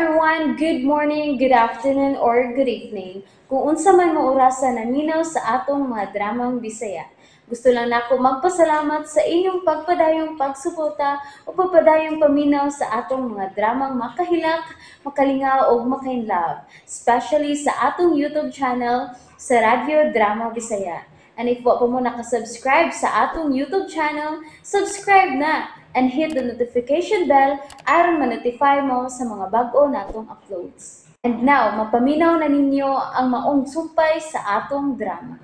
Everyone! Good morning, good afternoon, or good evening. Kung unsa man mo orasa naminaw sa atong mga dramang Bisaya. Gusto lang nako magpasalamat sa inyong pagpadayong pagsuporta o pagpadayong paminaw sa atong mga dramang makahilak, makalingaw o makainlove, especially sa atong YouTube channel sa Radyo Drama Bisaya. And if wa pa mo nakasubscribe sa atong YouTube channel, subscribe na and hit the notification bell aron ma-notify mo sa mga bag-o natong uploads. And now, mapaminaw na ninyo ang maong sumpay sa atong drama.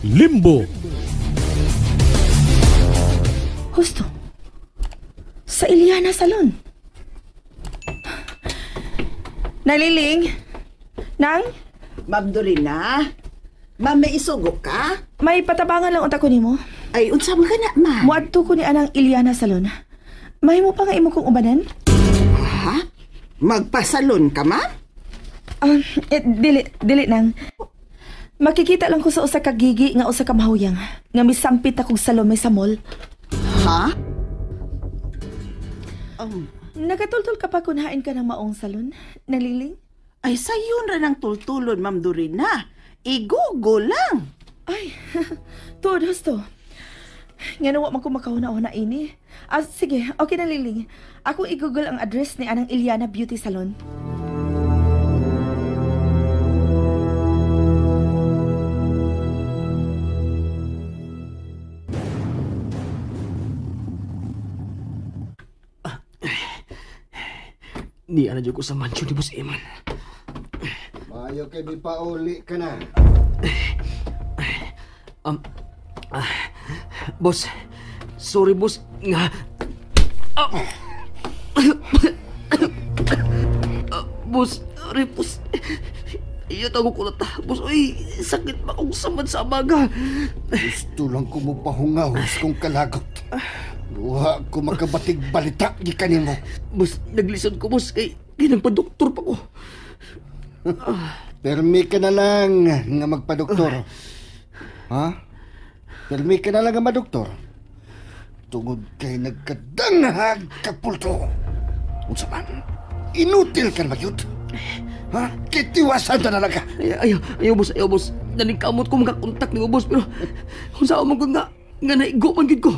Limbo. Husto. Sa Iliana Salon. Naliling? Nang? Ma'am Dorina, ma'am, may isugo ka? May patabangan lang unta ko nimo. Ay, unsa man ka na, ma'am? Muadto ko ni anang Iliana Salon. Mahimo pa nga imo kong ubanan? Ha? Magpasalon ka, ma'am? Dili nang. Makikita lang ko sa usa ka gigi nga usa ka mahuyang nga misampit akong salome sa mall. Ha? Nagatultol ka pa kun hain ka ng maong salon, Naliling? Ay, sayon ra ng tultulon, Ma'am Dorina. I-google lang. Ay, tuod husto. Nga nawa man ko makahuna-huna ini. Ah, sige, okay na, Liling. Ako i-google ang address ni anang Iliana Beauty Salon. Di ana jud ko sa mansion ni Boss Eman. Maayo kay mipauli ka na. Boss, sorry boss nga. Boss, sorry boss. Iyo tago ko lata. Boss, uy, sakit ba kung samad sa amaga? Gusto lang ko mo pahungaw kung kalagot. Duha ko makabatig balita gikan nimo. Boss, naglisod ko boss kay ginagpadoktor pa ko. Permi ka na lang nga magpadoktor. Ha? Permi ka na lang nga madoktor. Tungod kay nagkadanghag ka pulto. Unsa man? Inutil ka na magyud. Ha? Kitiwasan ta na lang ka. Ayaw boss, ayaw boss. Naningkamot ko makakontak ni boss pero unsa man gud nga naigo man gid ko.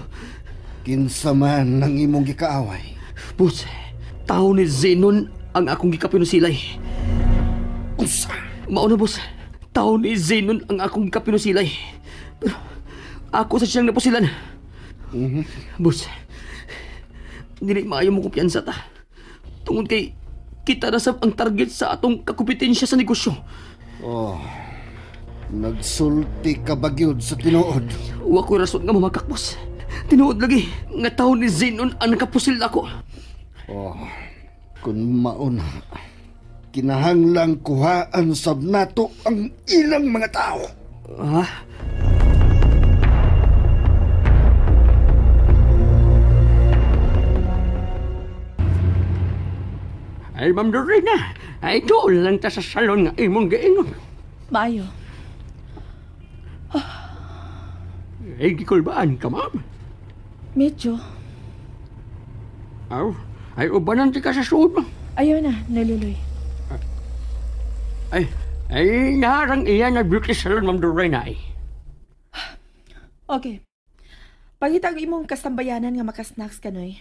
Kinsa man ang imong gikaaway? Boss, tao ni Zenon ang akong gikapinusilay. Unsa? Mao na boss, tao ni Zenon ang akong gikapinusilay. Pero ako sa siyang napusilan. Mm-hmm. Boss, dili maayo mo kumpiyansa ta. Tungod kay kita na sab ang target sa atong kakumpetensya sa negosyo. Oh, nagsulti ka bagyod sa tinuod. Wa ko'y rason nga mamakak, boss. Tinuod lagi nga tao ni Zenon ang nakapusil ako. Oh, kung mauna, kinahanglang kuhaan sab nato ang ilang mga tao. Ha? Ay, Ma'am Dorina, ay doon lang ta sa salon nga imong giingon. Maayo. Ay, gikulbaan ka, ma'am. Medyo. Aw, ay ubanan ti ka sa suod, ma'am. Ayaw na, naluloy. Ay, naharang iya na beauty salon, Ma'am Dorina, ay. Okay. Pangita ang imong kasambayanan nga makasnacks ka, Noy.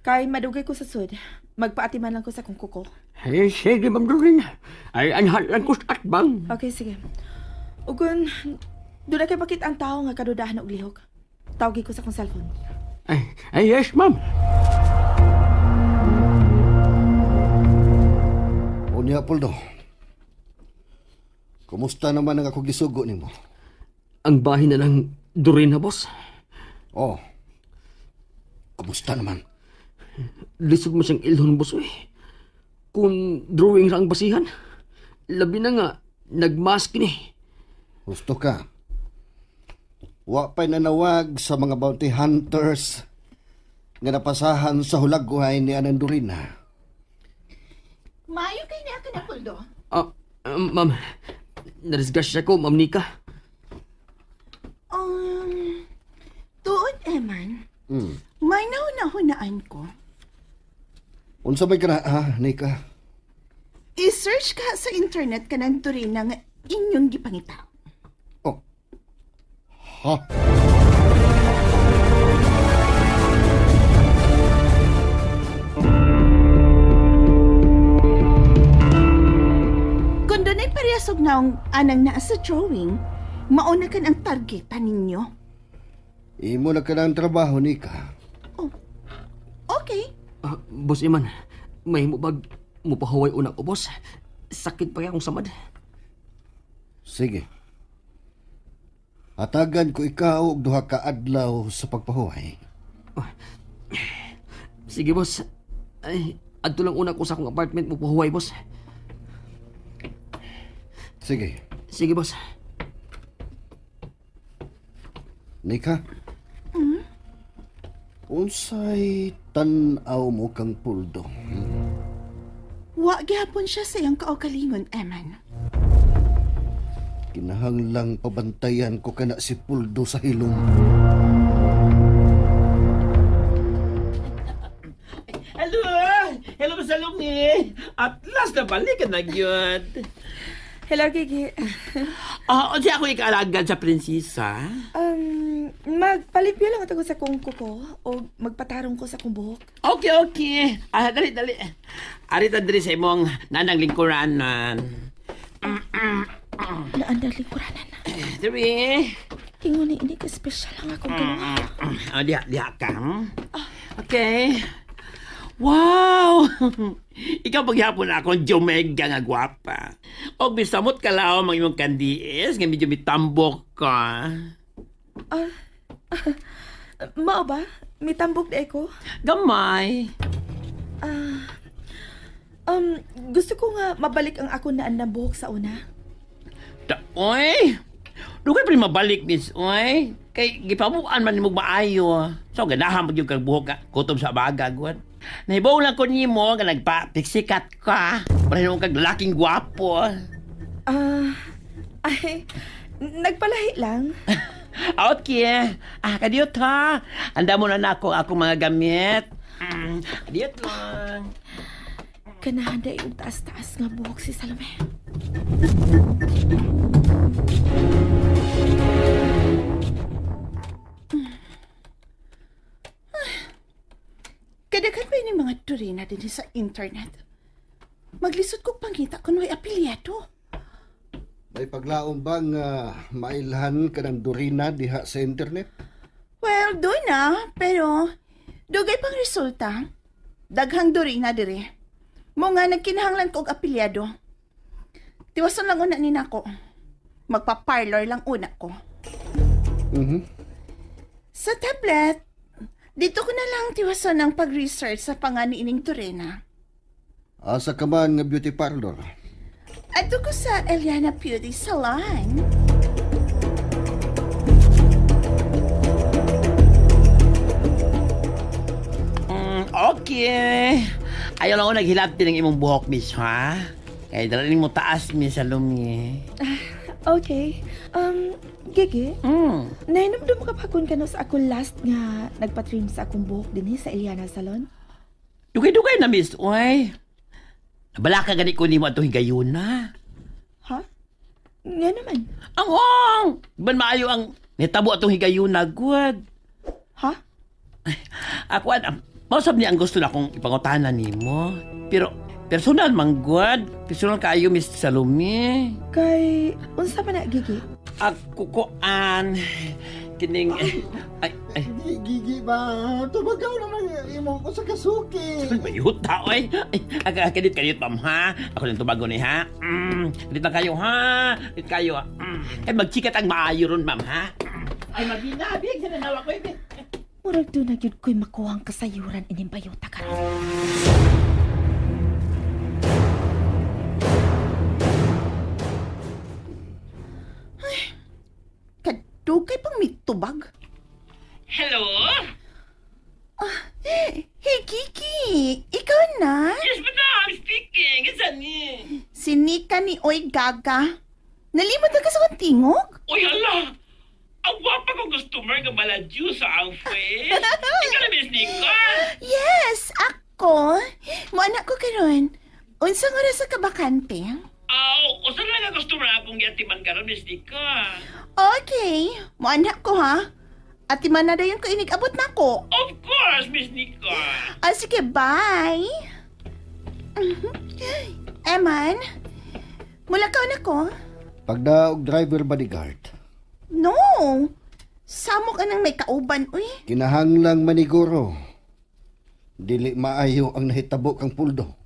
Kay madugay ko sa sud, magpaatiman lang ko sa kong kuko. Ay, sige, Ma'am Dorina. Ay, anhal lang ko sa atbang. Okay, sige. Ugon, doon na kay bakit ang tao nga kadudahan og lihok. Tawagi ko sa kong cellphone. Ay, yes, ma'am. Unya, Poldo. Kumusta naman ang ako gisugo nimo? Ang bahin na lang Dorina, boss. Oh. Kumusta naman? Lisod mo siyang ilhon, boss, eh. Kung drawing ra ang basihan, labi na nga, nagmask ni. Gusto ka. Wa pa'y nanawag sa mga bounty hunters nga napasahan sa hulagway ni Anang Dorina. Maayo kay niya ka na, Poldo. Ma'am, nadisgrasya ko, Ma'am Nika. Tuod, Eman. May nauna-hunaan ko. Unsa may kana ha, Nika? I-search ka sa internet kanang Dorina nga inyong gipangita. Oh. Ha? Kung dunay parehas og naong anang naa sa drawing, mauna kan ang targeta ninyo. Imo na ka ng trabaho, Nika. Oh. Okay. Boss Iman, may mubag mupahuway una ko, boss. Sakit pa kaya akong samad. Sige. Hatagan ko ikaw og duha ka adlaw sa pagpahuway. Oh. Sige, boss. Ay, adto lang una ko sa akong apartment mupahuway, boss. Sige. Sige, boss. Nika? Hmm? Unsay tan-aw mo kang puldo? Wa gihapon siya sa iyang kaugalingon, Eman. Kinahanglang pabantayan ko kana si Puldo sa hilom. Hello! Hello, Salome! At last na balik ka na gyud. Hello, Gigi. Unsa ako ikaalagan sa prinsesa? Magpalimpyo lang ako sa kungko ko o magpatarong ko sa kong buhok. Okay, okay. Dali, dali. Arita diri sa imong nanang lingkuranan. Naandang lingkuranan na. Diri. Ingon ni ini ka special ang akong gawa. Diha, diha ka. Okay. Wow! Ikaw paghapon akong jumega nga gwapa. Og bisamot ka laom ang imong kandiis nga medyo mitambok ka. Mao ba? Mitambok di ko? Gamay. Gusto ko nga mabalik ang ako naan na buhok sa una. Oy! Dugay pa rin mabalik, miss. Oy! Kay gipamuan man nimo maayo. So ganahan pag yung kag buhok ka kutob sa baga gud. Nahibaw lang ko nimo nga nagpa-pixikat ka. Wala nimo kag laking gwapo. Ay, nagpalahi lang. Okay. Kadiyot ha. Anda mo na nako akong mga gamit. Kadiyot lang. Kanahan da yung taas-taas nga buhok si Salome. Kadaghan pa yun yung mga Dorina din sa internet. Maglisod kong pangita kung may apelyado. May paglaom bang mailhan ka ng Dorina diha sa internet? Well, doon na. Pero, dugay pang resulta. Daghang Dorina dire. Mo nga nagkinahanglan ko og apelyado. Tiwason lang una ni nako. Magpa-parlor lang una ko. Mm-hmm. Sa tablet, dito ko na lang tiwason ang pag-research sa panganiining Dorina. Asa ka man nga beauty parlor? Adto ko sa Eliana Beauty Salon. Okay. Ayaw lang ako naghilab din ang imong buhok, miss, ha? Kaya dala mo taas, miss Salome. Okay. Gigi, nahinumdum ka pa kung kano sa ako last nga nagpatrim sa akong buhok din sa Eliana Salon? Dugay-dugay na, miss. Uy. Nabala ka gani ko nimo atong higayuna. Ha? Nga naman. Ang-ong! Ban maayo ang nitabo atong higayuna, good. Ha? Ako, mausap niya ang gusto na akong ipangutana nimo. Pero, personal man, good. Personal kayo, Miss Salome. Kay, unsa man na, Gigi? Ako koan kining ay ay Gigi ba? Tumagaw naman imo ko sa kasuki. Bayuta oy. Ay, kadit kadit ma'am ha. Ako lang tubago ni ha. Kadit lang kayo ha. Kadit kayo. Ay magchikat ang maayo ron ma'am ha. Ay mabinabig sa nanawa ko ibi. Murag doon na gyud ko'y makuhang kasayuran ining bayuta karon. Kadugay pang mitubag. Hello? Hey, Kiki! Ikaw na? Yes, madam! Speaking! Isa ni? Si Nika ni Oy Gaga. Nalimot na ka sa kong tingog? Uy, hala! Ang gwapa kong customer nga baladyo sa ang face. Ikaw na, Miss Nika? Yes! Ako Ko, mo anak ko karon. Unsang oras ka bakante? Aw, usa lang ang customer akong giatiman karon, Miss Nika. Okay, mo anak ko ha. Atiman na dayon ko inig abot na ko. Of course, Miss Nika. Ah, sige, bye. Eman, mula ka na ko? Pagdaog driver bodyguard. No. Samo ka nang may kauban, uy. Kinahanglang maniguro. Dili maayo ang nahitabo kang puldo.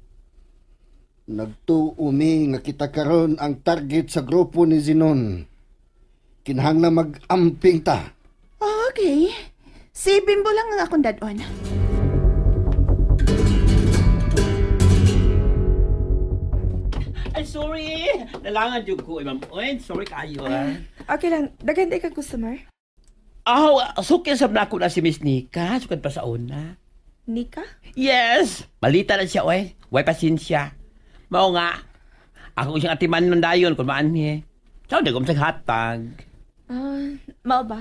Nagtuo mi nga kita karon ang target sa grupo ni Zenon. Kinahanglang mag-amping ta. Oh, okay. Si Bimbo lang ang akong dadon. Ay, sorry. Nalangan jud ko, eh, ma'am. Oy, sorry kayo, ah. Okay lang, daghan di kag customer. Aw, sukil sab nako na si Miss Nika. Sukad pa sa una. Nika? Yes! Balita na siya, oy. Way pasensya. Mao nga. Ako siyang atiman nun dayon kung maanhi. Sao di ko hatag. Ah, mao ba?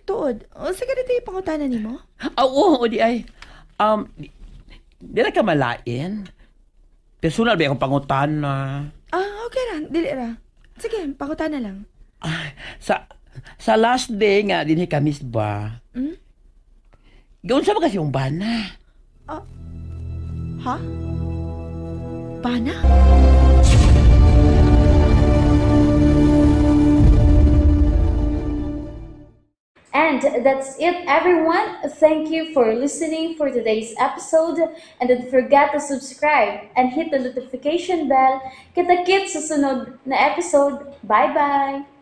Tuod. O sige dito yung pangutana nimo. Aw, oo, di ay. Di na ka malain. Personal ba akong pangutana? Ah, okay ra. Dili ra. Sige, pangutana lang. Ah, sa last day nga dinhi ka miss ba? Hmm? Gawin sa ba kasi yung bana? Ha? Bana? And that's it, everyone. Thank you for listening for today's episode. And don't forget to subscribe and hit the notification bell. Kita-kits sa sunod na episode. Bye-bye!